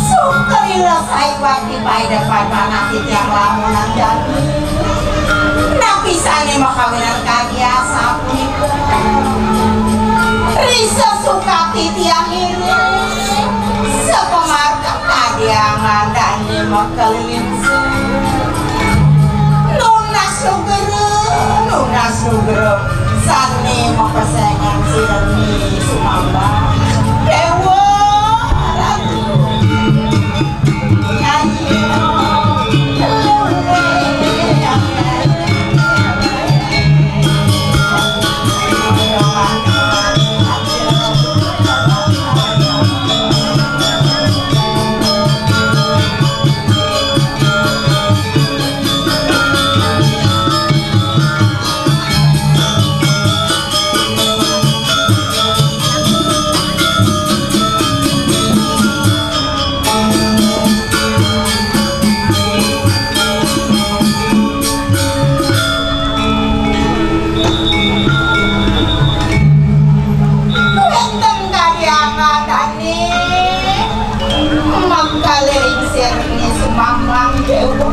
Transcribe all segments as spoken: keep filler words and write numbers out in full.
Sukarilah saiwak di paedapan manah titiang lamun jani. Napi sané makawinan karya sapunika? Risa sukati tiang ini sapamargi kadyangan dané makalingsir. Nunas nugra, nunas nugra, sané mapesengan sira sumambang. Déwa Ratu. Wénten kadyangan dané makalingsir sumambang déwa.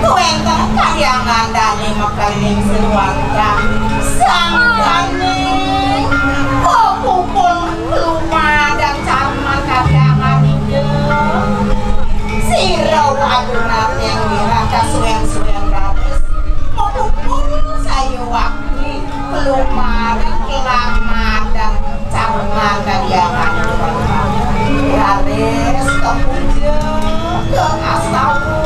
Wénten kadyangan dané makalingsir wantah sangkané kapupul lumadan camat kadyangan ida. Sira wadon arteng wirata suwén-suwén raris kapupul sayuwakti lumadan kelamatan camat kadyangan. Raris kapuja, kaastawa.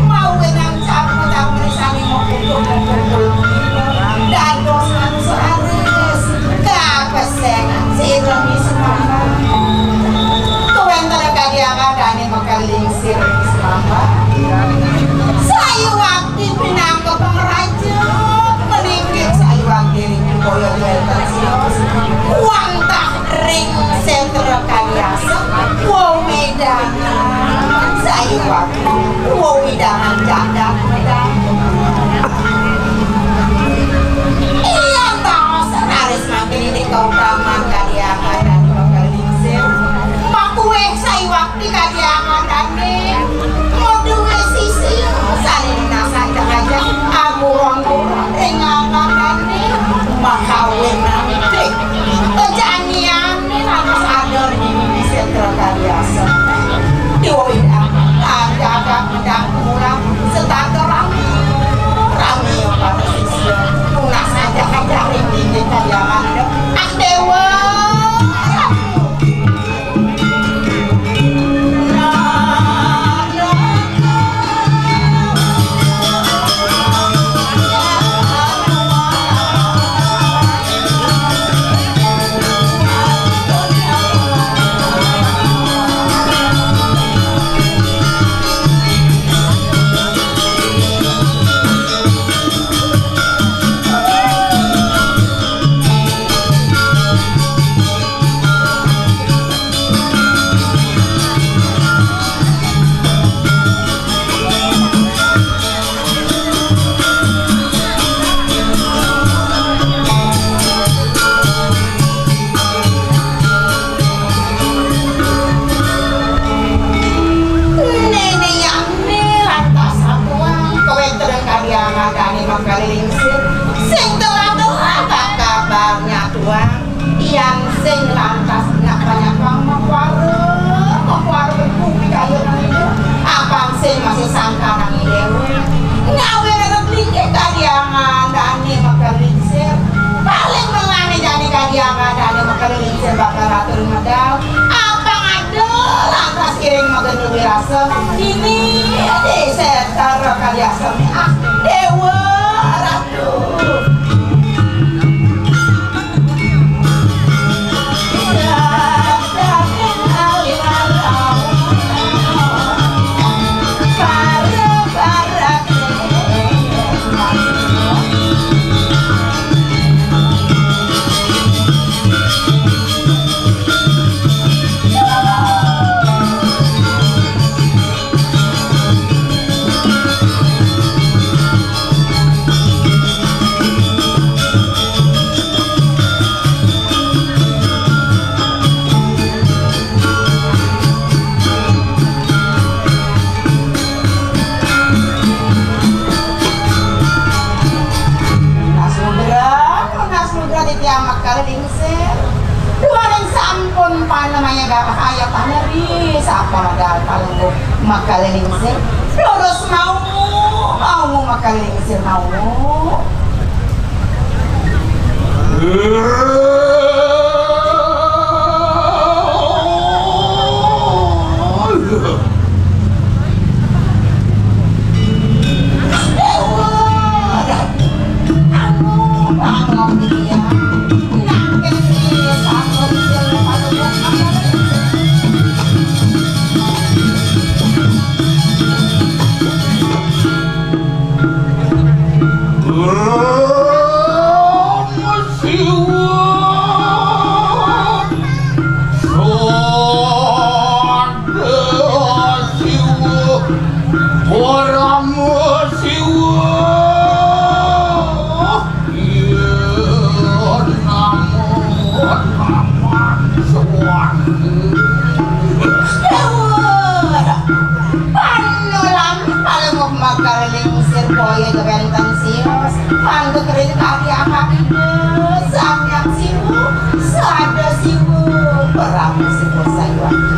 Mawinan camat-camat sané mapupul-mapupul Panamaya galah aya paneri, sapa medal Palungguh Makalingsir. Lurus mau, mau Makalingsir mau. Panulam Palungguh Makalingsir, boya wénten sios, pandu kering kaki akak Ida, Sang Hyang Siwa, Sada Siwa, Parama Siwa sayuwakti.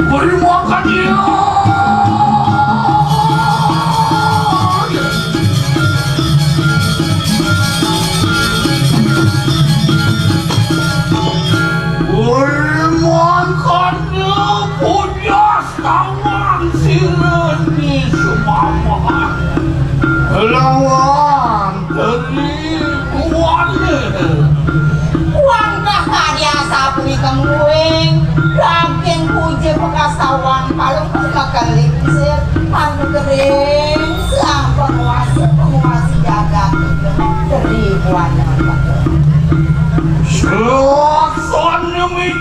Beri makan dia. Beri makan dia, pujas. Lawan sira Nyi Sumama. Lawan Tri Buana. Wantah karya sapunika mungguing, daging puja pekastawa Palungguh Makalingsir, mantu gering sang panguasa, panguasa jagat Tri Buana. Selaksanami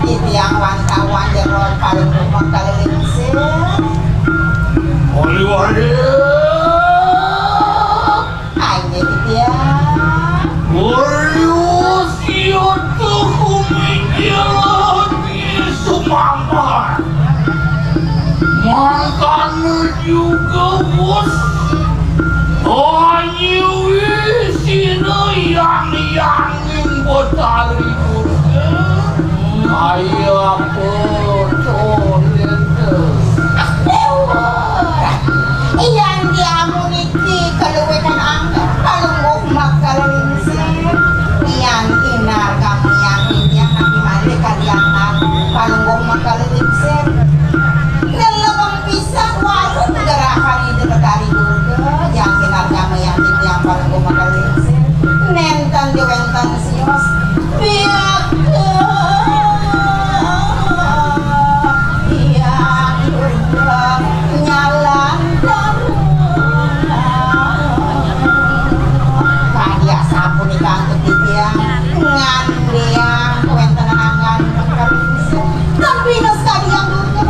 Titiang wantawan jero paling rumah kali lingsir. Oli wali. Ayo, titiang. Oli usia tuh kumijil di Sumambar. Mangkana juga wus anyewi sira yang yanging Betari Durga. Kaya apa contohnya? Yan diamu niki kaluwihan angger, kalungguh makal lingsir. Yan inar kami yang titiang nabi malih kaliyan kalungguh makal lingsir. Nelebeng pisan warung gerahan Ida Betari Durga, yan inar kami yang titiang kalungguh makal lingsir. Nénten diwénten sios. Biaka Hyang Durga nyalan taruna. Kadi asapunika antuk titiang ngandiang wénten anggan pengkeringsing. Tapi nes kadi Hyang Durga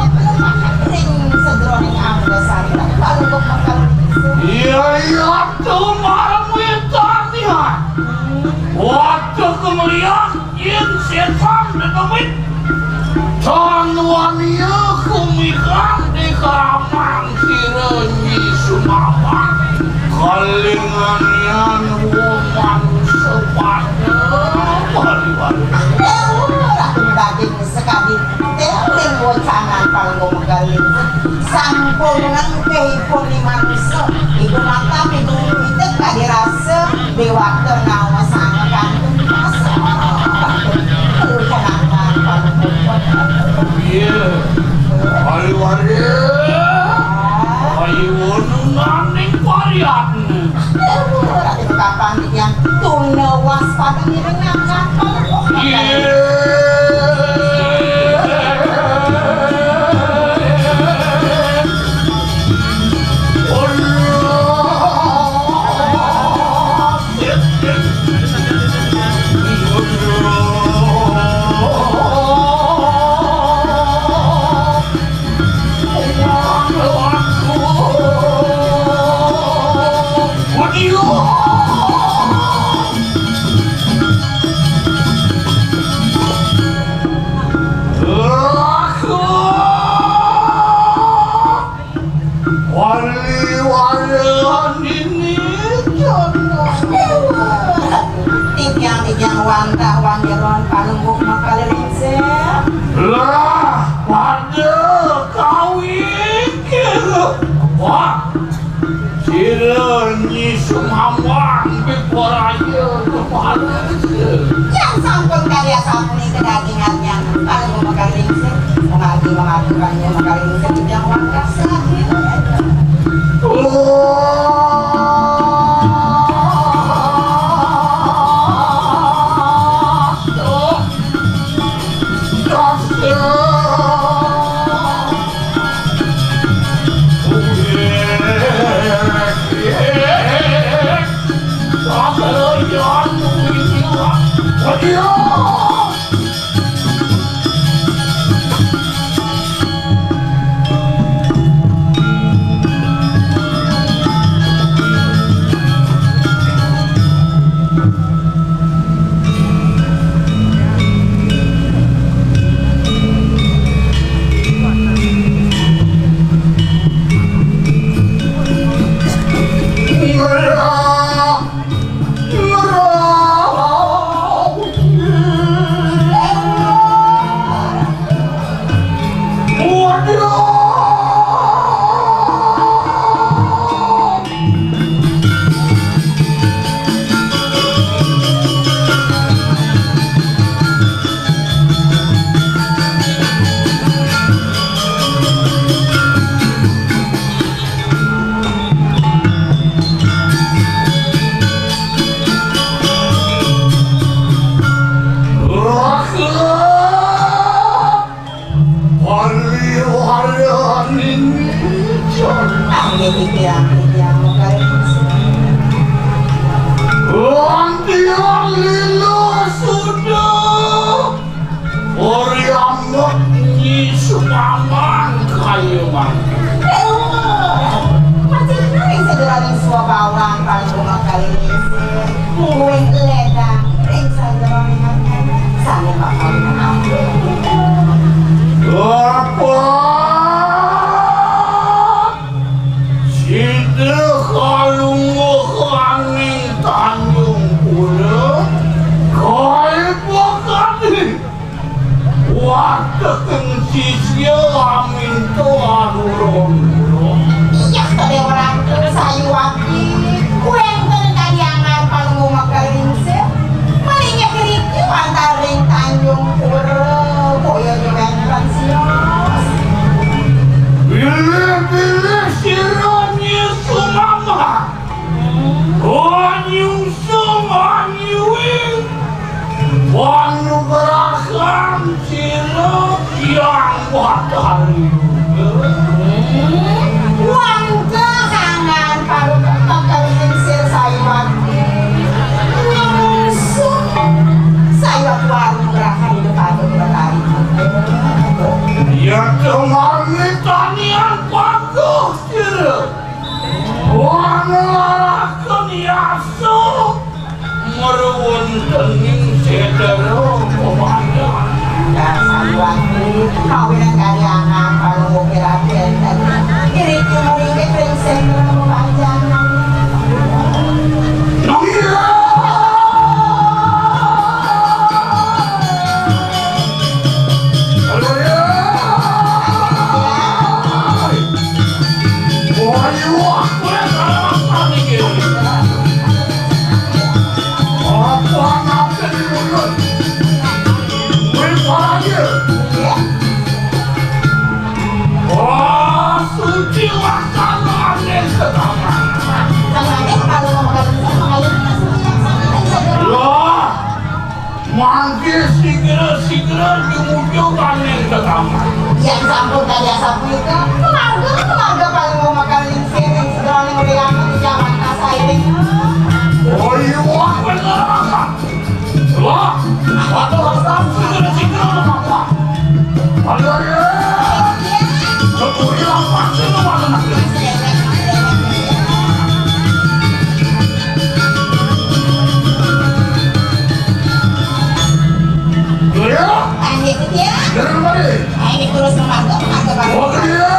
ring sejeroning angga sarira. Lalu kok pengkeringsing. Iya, iya, tuh marang wétan ya. Waduh, kemeliak. Yén sétan dedemit, tan waniya kumikan di kamang sira Nyi Sumama. Kalinganian wong manusa pada bali-bali. Ratu daging sekadi, éling wacanan palungguh menggali. Sampun nengkehipun ni manusa, ibu mata, ibu mita kadi rasa, déwata nawa sanga kantun rasa. Iya. Wari-wari. Ayo nunaning pariatmu. Aduh, Ratu Kakang yang tuna waspada ngiring ngangkat. Iya. Wali-walian ini jono. Titiang-titiang wantah wanjeron Palungguh Makalingsir. Lah, pada kawikir. Wah, sira Nyi Sumambang biporaya kemarin. Yang sampun karya sampun kedagingnya. Palungguh Makalingsir. Mengaji, mengaji, Palungguh Makalingsir, titiang wantah saking. Wali-walian ini jan. Nggih, titiang, titiang, Makalingsir. Lan tiang lila suda. Ori ambek Nyi Sumambang kaya mangke. Déwa, masih ring sajroning swabawang Palungguh Makalingsir. Muwih ledang ring sajroning ati. Sané bakal ampun. Bapak, sida kalungguh aning Tanjung Pura, kae bakal Wateking sisya aminta anuron kula. Iyah, Déwa Ratu, sayuwakti wénten kaliangan Palungguh Makalingsir. Malih nyekrit wantah ring Tanjung Pura, boya wénten sios. Bilih-bilih sira Nyi Sumambang. Nyungsung anyuwing panugrahan sira Hyang Batari. Wangkahangan parutuk pakawingsir sayuwakti. Nyungsung sayuwakti panugrahan Ida Patut Batari. Ya kemarmitanian paguh sira. Wanaraken yasa mruwun dening sedera komandan. Dasar wati, kawinan kaliangan panuwuh Raden. Iriki muringkih ring sedera komandan. Sigra-sigra jumuju ning dedaman. Yen sampun kadi asapunika, kemarga, kemarga paling mamakan lingsir ing sedaning riangan jaman kasairing. Oh, iya, bener. Wah, atur asam sigra-sigra mamakan. Aduh, ya. Kepuri lampah sing mamakan. Iya. Ayo, ya. Jangan kembali. Ayo, terus memanggil, memanggil, memanggil. Oke, iya.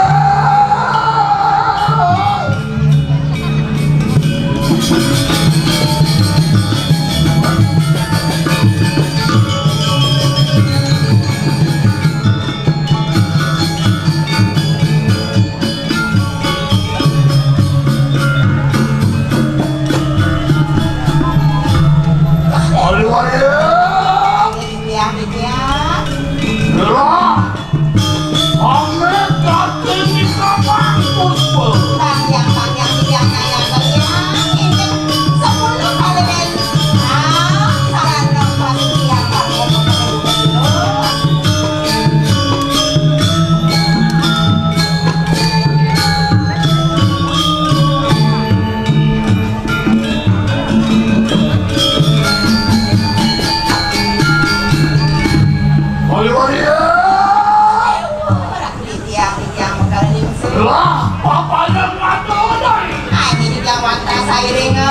Aduh, aduh. Iya, iya. Lah, ame Kartini Kamang Puspa. Bang, yang, bang, yang, yang, yang, yang, yang, ini sepuluh kali, Ben. Ah, salah nomor yang pakai nomor dulu. Wali-wali, eh! Lah, papanya ngatur, doi. Ayo, ini dia mantra sairing, eh.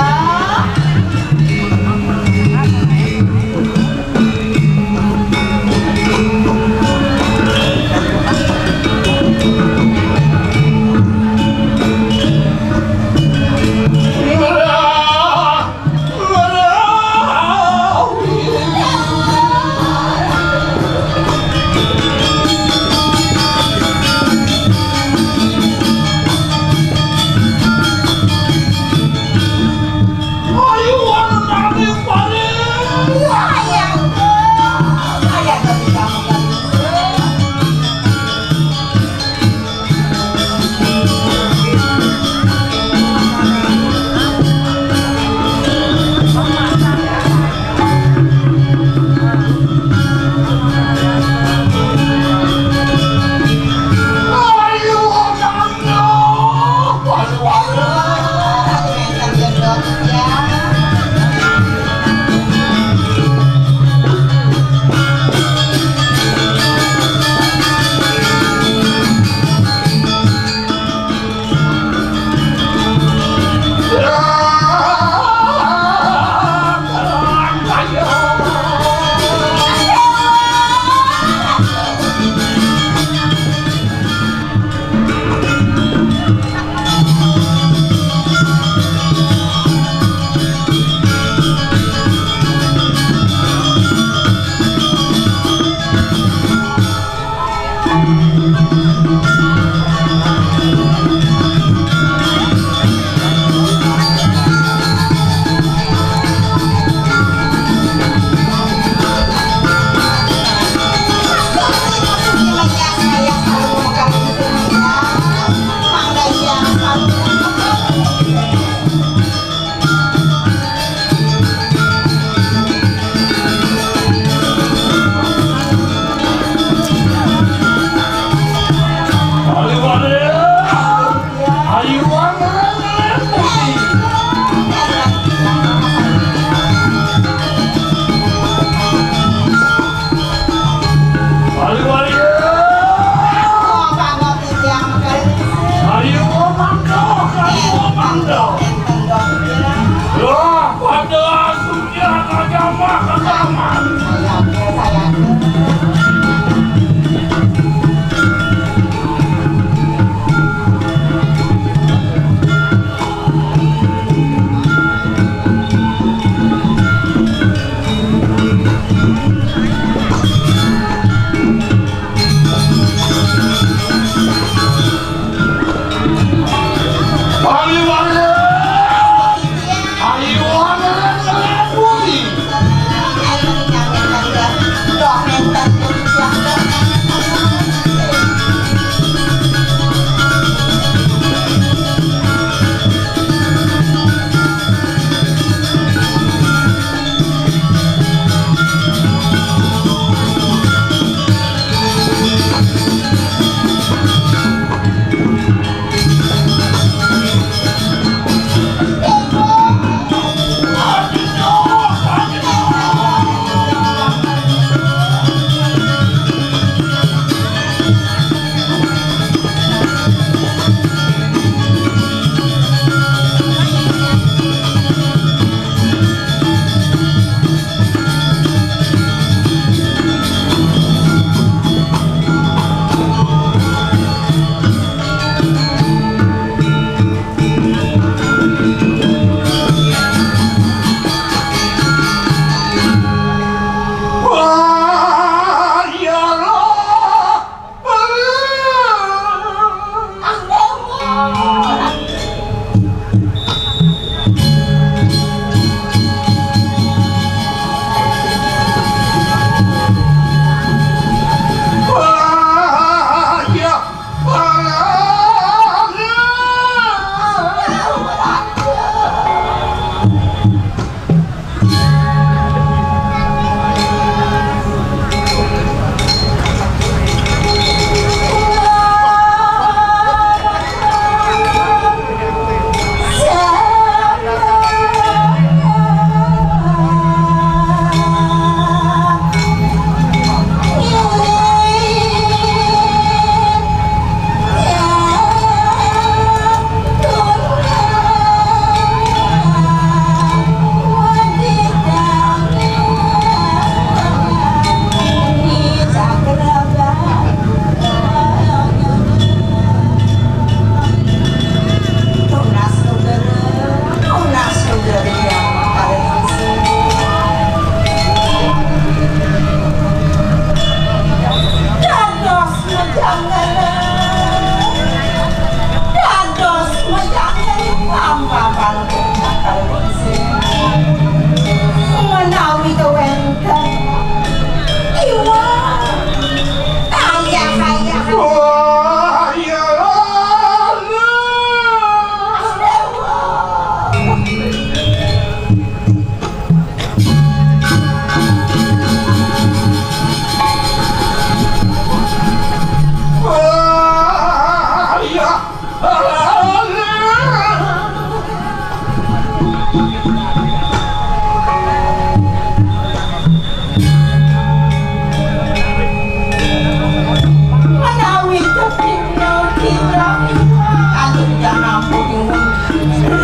Awit tepingno kira-kira. Aduh, jangan ampun nyuwun.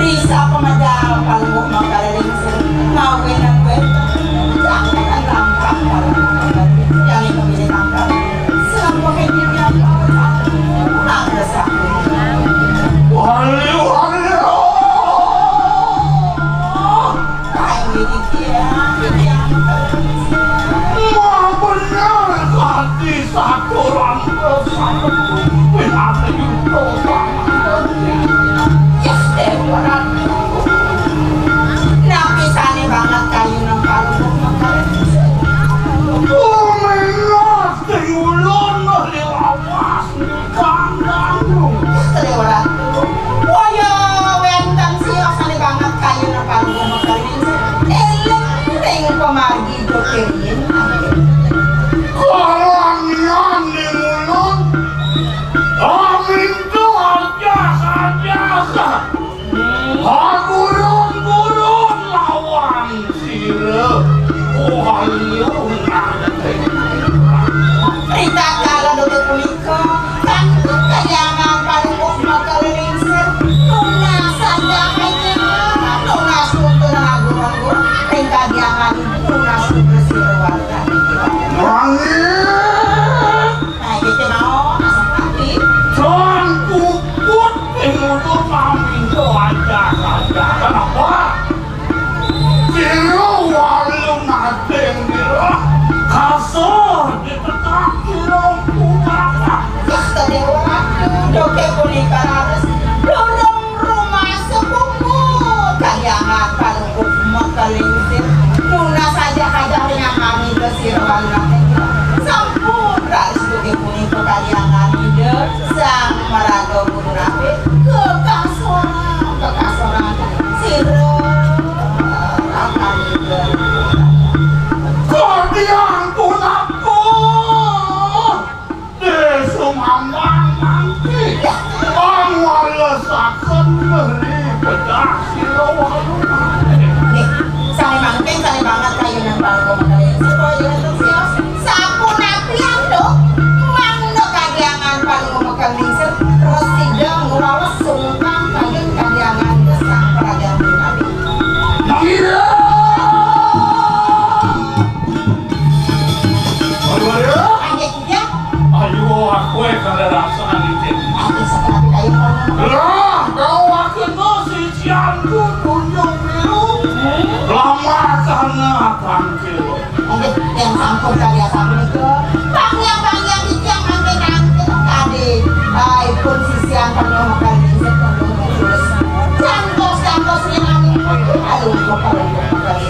Risa pemedal palungguh makala lingsir. Mawinan wénten. Jangan langkah palungguh makala. Yang itu bisa tangkap. Selama ini dia mau satu. Mangga satu. Walu, walu. Mabener kadi saturan dosa. Pinate yuto banget. Yes, Déwa Ratu. Napisane banget kayune palungguh makala. Kumengas kayulun liwawas. Kang Gandrung. Déwa Ratu. Waya wénten siosane banget kayune palungguh makala. Eling ring pamargi doke riyin. Kalanian ning ulun. Amintu aja saja. Hagurun-gurun lawan sira. Oh, ayo, nanti. Ritatkala dugi punika, kantun kahyangan palungguh makala lingsir. Nunas saja hanya, nunas tuntunan agung-agung, ring kahyangan nunas tuntunan sira warga. Langit. Nah, iki mau masak ati. Jan puput ing ulun maminta aja saja. Kenapa? Sira walu nating nira kasar dipetak sira pungkasa. Wah, Déwa Ratu, doke punika raris durung rumasa puput kahyangan palungguh makala lingsir. Nunas saja hajat ring angga sira walu nating nira. Sampun raris doke punika kahyangan Ida Sang Maraga Guru Nabi. Kekasoran, kekasoran sira akan Ida. Kadiang punapa? Dé sumambang mangki, pangwalesaken ri pedah sira walu. Nggih, sané mangkin, sané banget kayunan palungguh makala lingsir, kula nyuwun sios. Sapunapi antuk, mangda kahyangan palungguh makala lingsir, prasida ngwaos sungkan kayun kahyangan gesang prajan pribadi. Mangida! Aduh, aduh. Ayo, aku kaleresan iki. Lah, kau wakena sisianku tunjung biru. Lama kana tangkil. Nggih, yang sampun karya sapunika. Pangyang-pangyang titiang mangke tangkil kadi, ah, ipun sisian penuh kali. Jantos-jantos nyenani. Aduh, kepala.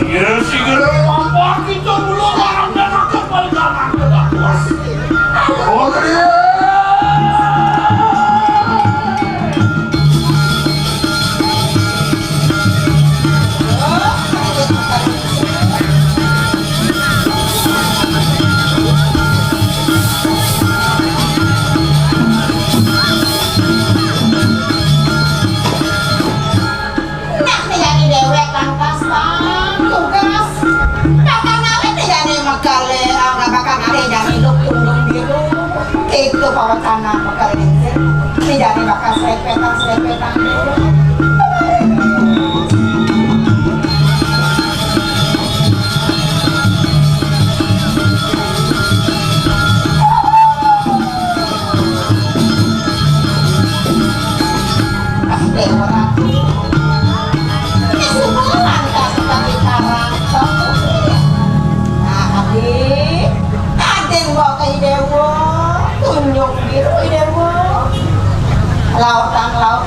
Iya, sing lampah kita mula larang dan akan balikan angkat atas. Putri! Nah, niyane dhewek lantas, Pak, tugas. Bakal ngalih niyane mekale, ah, bakal ngalih niyane luk tundung biru. Itu pawecanan mekale lingsir. Niyane bakal selepetan-selepetan. Déwa Ratu. Wis umur lantas seperti karang. Nah, adi, kadén mbok kei Déwa, tunjung biru Déwa. Lautan laut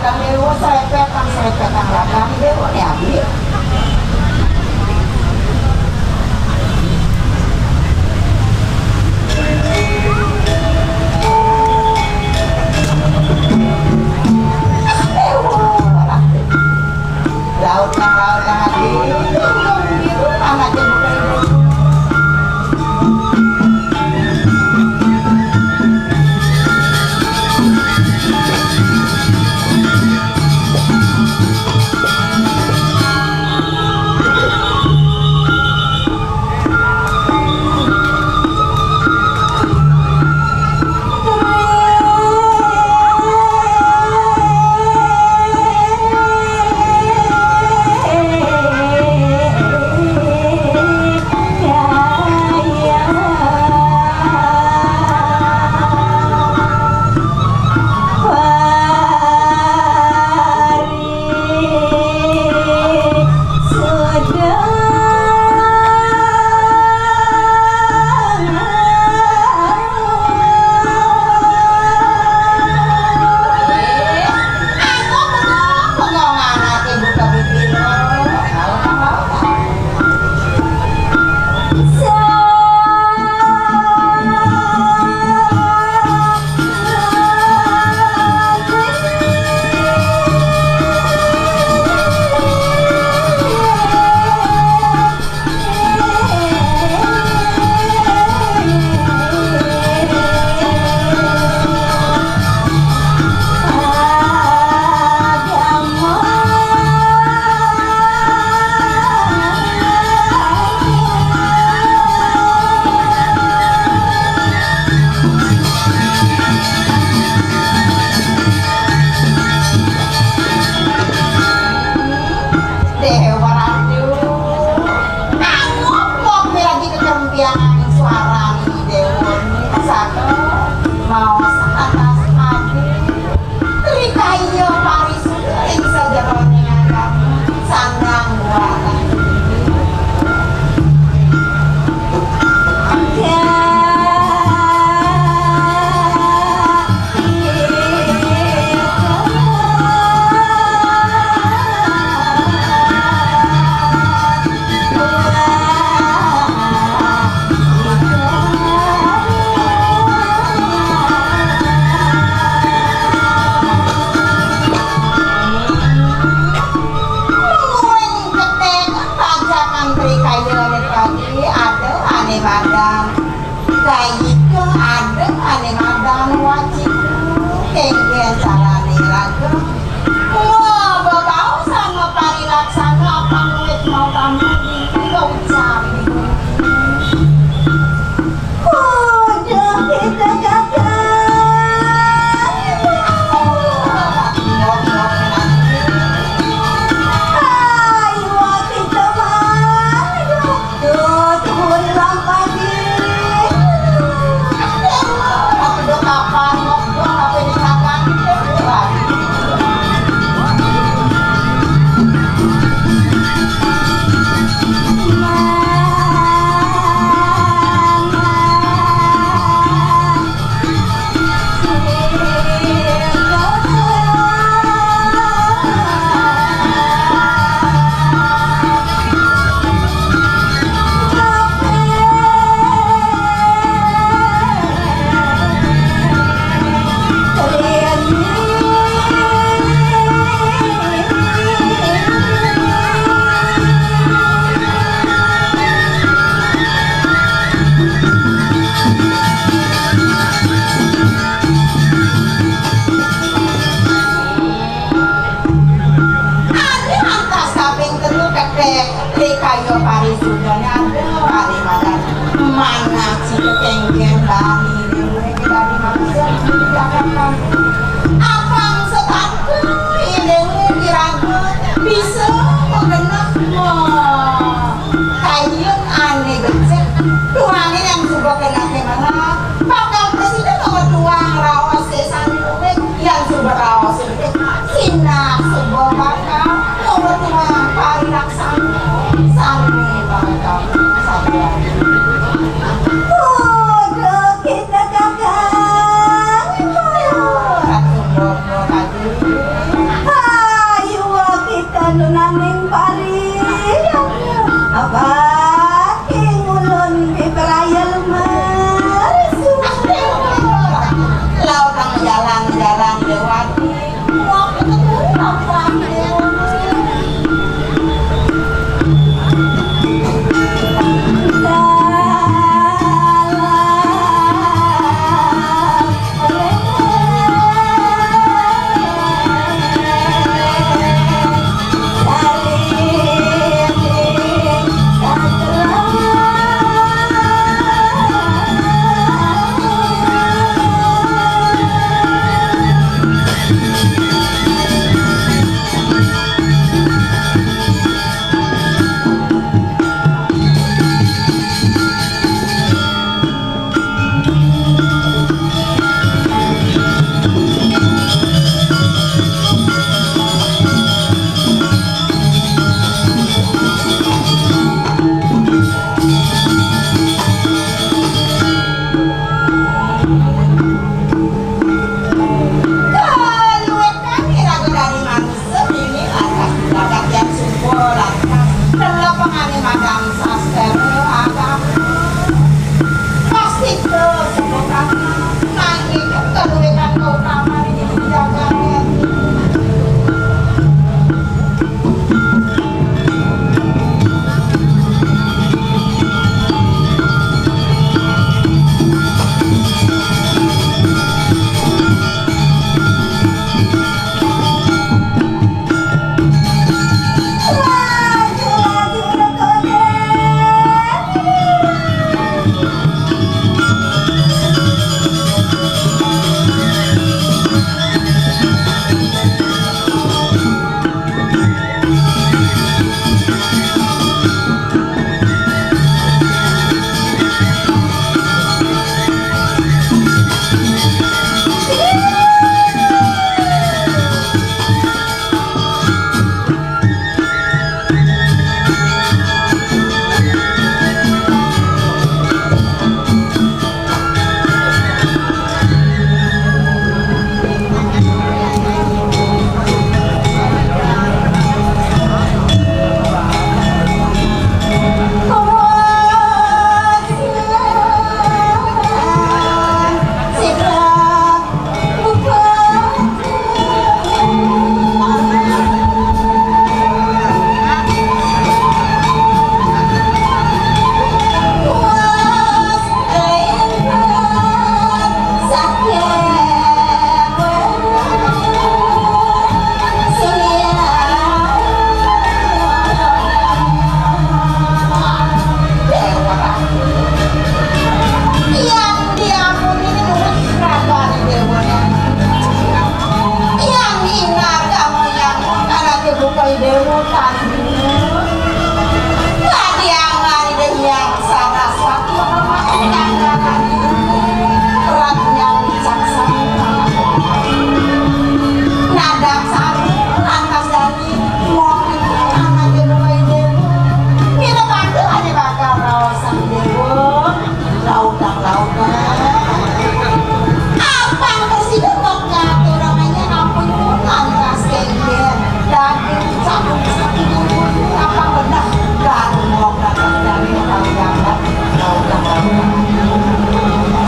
Apa sih kok ngatur namanya ampun, lantas kengger. Daging cabut seperti bubur, apa benar? Baru mau datang dari orang jalan.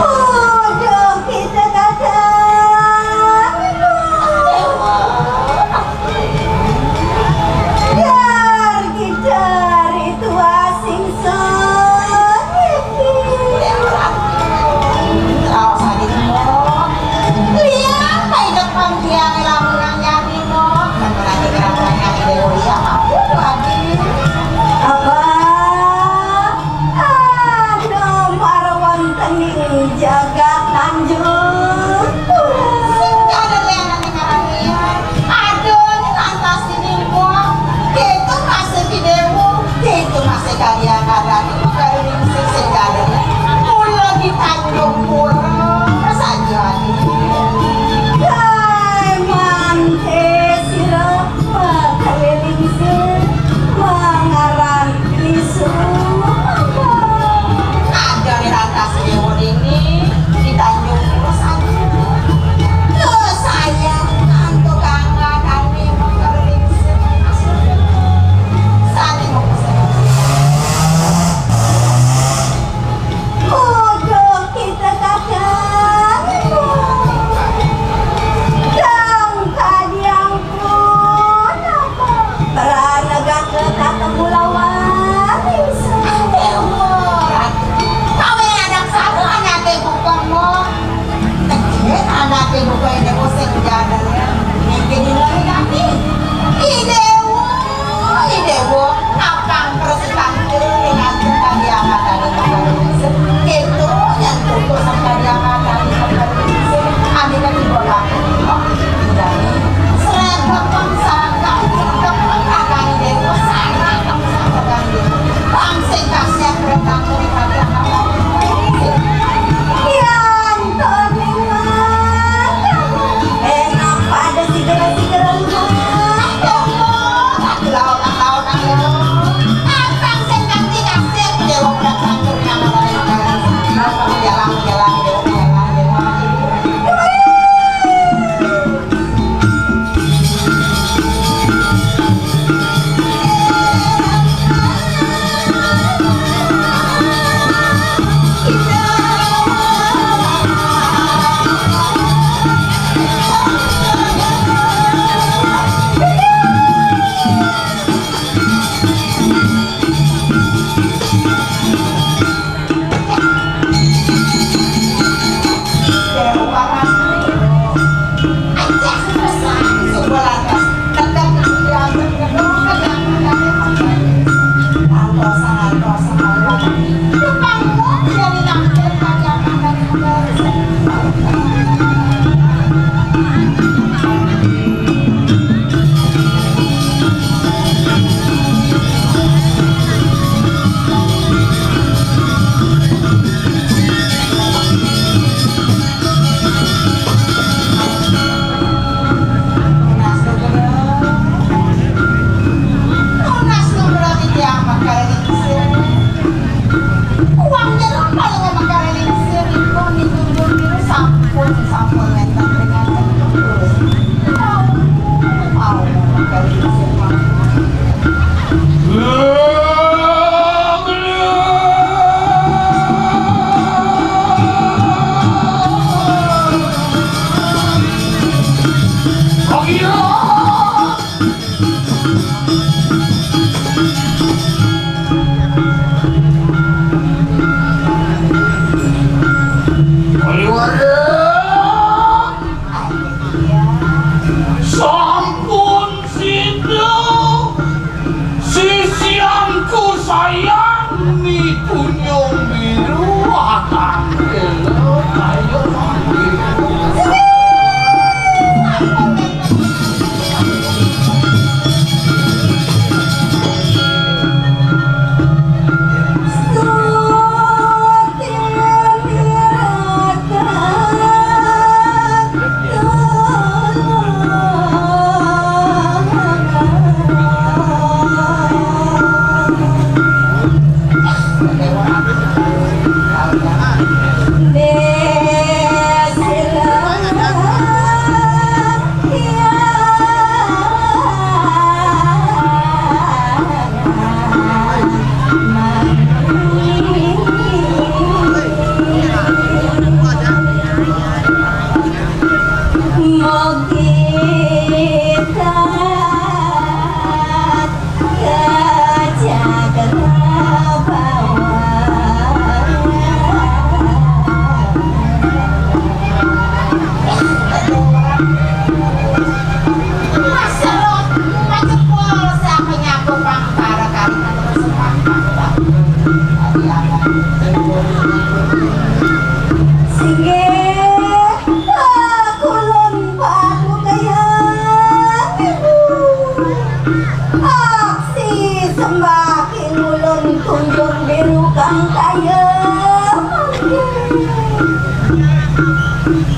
Udah kita kata. Dar gitar itu asing sengit. Lihat, baik depan dia lamun nang nyari, Mok. Kan berarti kerajanya Dewi ya, ampun, Adi. Apa? Anu marawan tening jagat Tanjung. Sing ada lianan ngaran lian. Aduh, ini lantas ini, Mok. Itu masih di Dewu, itu masih kalian ada. Itu kalian sing ada. Mula di Tanjung Pura saja, Adi. Hai, mante sira. Makaliling sing mangaran isu. Ada di lantas Dewu ini, di Tanjung Pura.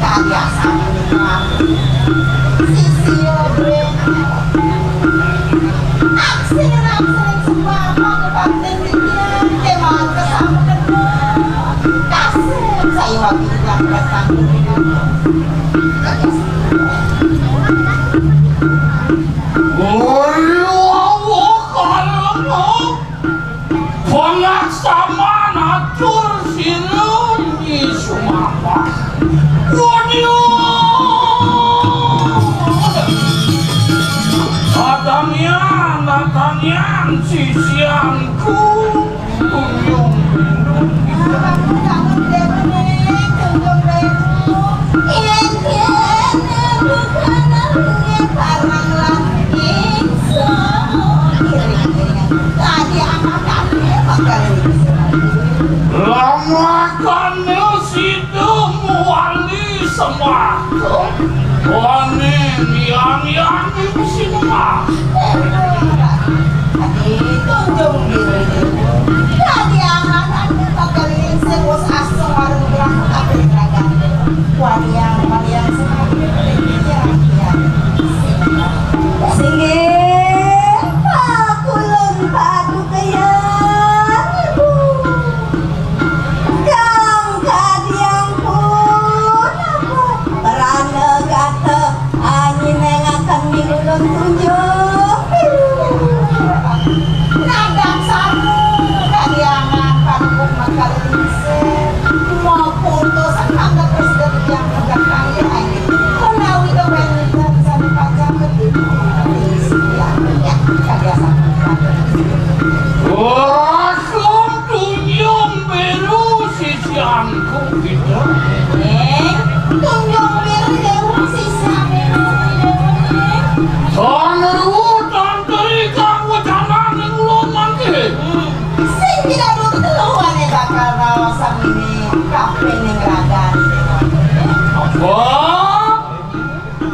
Kaya sama dengan sisi obrek. Aksir-aksir semua apa kepaten dia, dia mau kesama kedua. Kasih saya waktu itu yang datang. Pangaksaman atur sira Nyi Sumambah. Waduh. Datangian, datangian sisianku. Tunjung Belu. Tunjung Belu. Lamakane sida muwali semaka. Wane yang yang sing mah. Tunjung Belu. Kadiangan aku bakal lingsir wis asung warung gerak kabeh ragan. Waliang, waliang semua. Singgih, pakulun padukayan. Kang kadiang pun, perana kata anyi nengaken minulun tunjuk. Nadang saru kadiangan paduka makalingsir. Mau putus, mangga terus dari yang pegang kaya. Menawi kewengitan sami pacang ketipu. Isi ya, ya, kadiasaan. Rasul Tunjung Belu sisianku kita. Eh, Tunjung Belu dewa sisianku. Sanewu tantri kang wecanan ing ulun mangke. Sing tidak nutup keluhan bakal raos samini kapining ragan. Apa?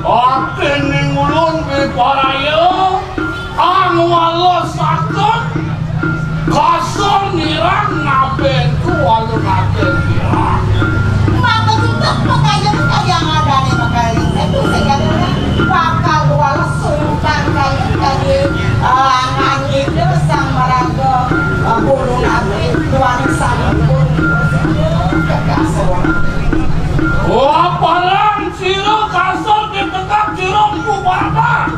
Atining ulun miparaya angwalasaken kasur nirang ngabenku walun aten nirang. Maka kita pekayun kaya ngadane makaling setu sing bakal wales sungkan kaya kaya, eh, ngangge sang maraga, eh, burung abdi tuan sampun kekasur. Wah, parang sira kasar ditekak sira bubarkan.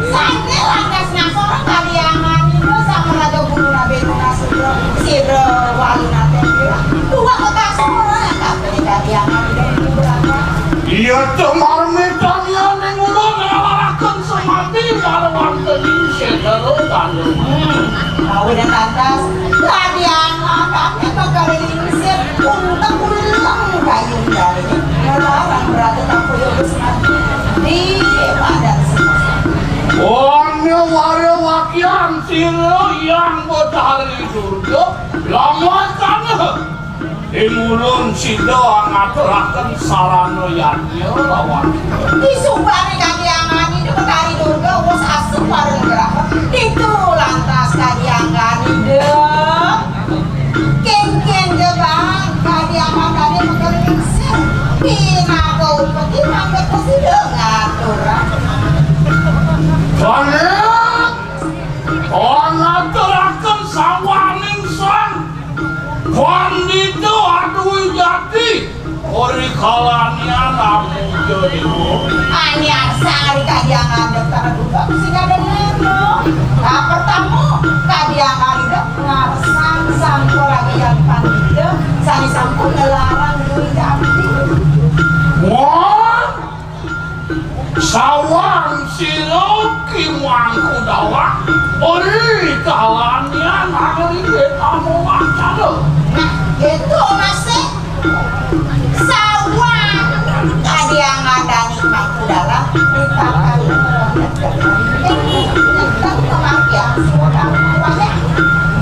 Sané lantas ngasor kaliangan itu sama raja guru nabi Musa sira, sira walu nate sira. Dua kekasur kabeh kaliangan itu bubarkan. Iya, cemar mitanya ning ulun ngawaraken semati marang wonten ing sedara tanduk. Kawin lantas kaliangan kabeh bakal lingsir untek uleng kayun dari. Ngelarang berarti tak punya wis mati. Di badan semua. Wong ware wakian sira yang Betari Durga, lamakane. Ing ulun sida ngaturaken sarana yadnya lawan. Disubane kadiangan itu Betari Durga wis asung warung gerak. Itu lantas kadiangan itu. Kengken jebang kadiangan tadi mengkelingsir. Pinaka upeti mangga sida ngatur. Banget. Oh, ngaturaken sawaning sang Pandita Adwi Jati. Ori kalanian amuja dewa. Anyar sari kadiangan daftar buka sing ada nemo. Nah, pertama kadiangan itu ngarsan sampun lagi yang pandita sani sampun ngelarang Dwi Jati. Wah, sawang sira Ki Mangku Dawah, ori kalanian nagari Wetama Wacana. Nah, itu masih sawang kadiangan dani Mangku Dawah, dipakai. Ini tentang kematian semua kamu.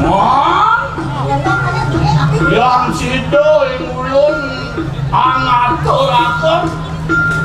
Wah, yang sida ing ulun angaturaken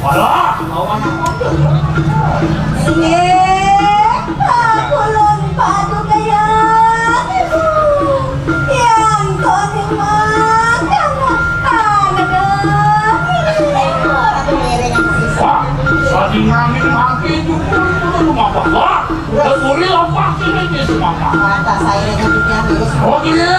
Alah, lawan apa? Inggih, aku lun Paduka Hyang Ibu. Yang koning makan. Aduh. Wah, tadi nangis mati juga. Itu lu ngapa? Wah, terus uri apa sih ini semua? Mata saya nyebutnya virus. Oh, iya.